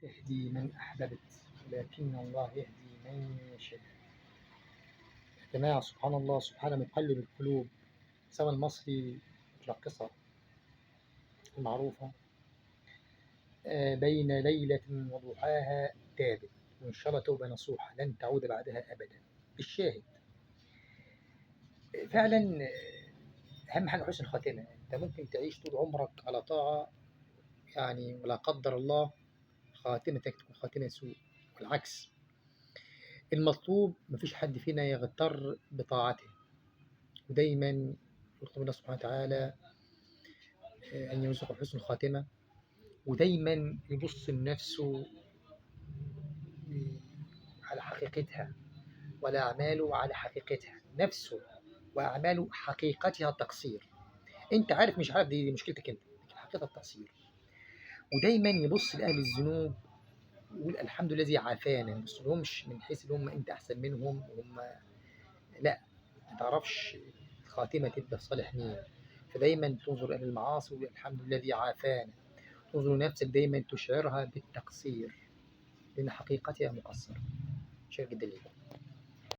تهدي من أحببت ولكن الله يهدي من يشاء. يا جماعة سبحان الله، سبحان مقلب القلوب. سما المصري الراقصة المعروفة بين ليلة وضحاها تابت، وإن شاء الله توبة نصوحة لن تعود بعدها أبدا. الشاهد فعلا أهم حاجة حسن الخاتمة. أنت ممكن تعيش طول عمرك على طاعة يعني، ولا قدر الله خاتمتك تكون خاتمة سوء، والعكس. المطلوب مفيش حد فينا يغتر بطاعته، ودايما يطلب الله سبحانه وتعالى أن يرزقه حسن الخاتمة، ودايما يبص لنفسه على حقيقتها ولا أعماله على حقيقتها، نفسه وأعماله حقيقتها التقصير. أنت عارف مش عارف دي مشكلتك أنت، لكن حقيقة التقصير. ودايما يبص لأهل الذنوب ويقول الحمد لله الذي عافانا، ما يبصلهمش من حيث إن هم أنت أحسن منهم وهم لا، ما تعرفش الخاتمة تبقى في صالح مين. فدايما تنظر إلى المعاصي ويقول الحمد لله الذي عافانا. تنظر لنفسك دايما تشعرها بالتقصير لأن حقيقتها مقصرة. شكرا جدا لكم.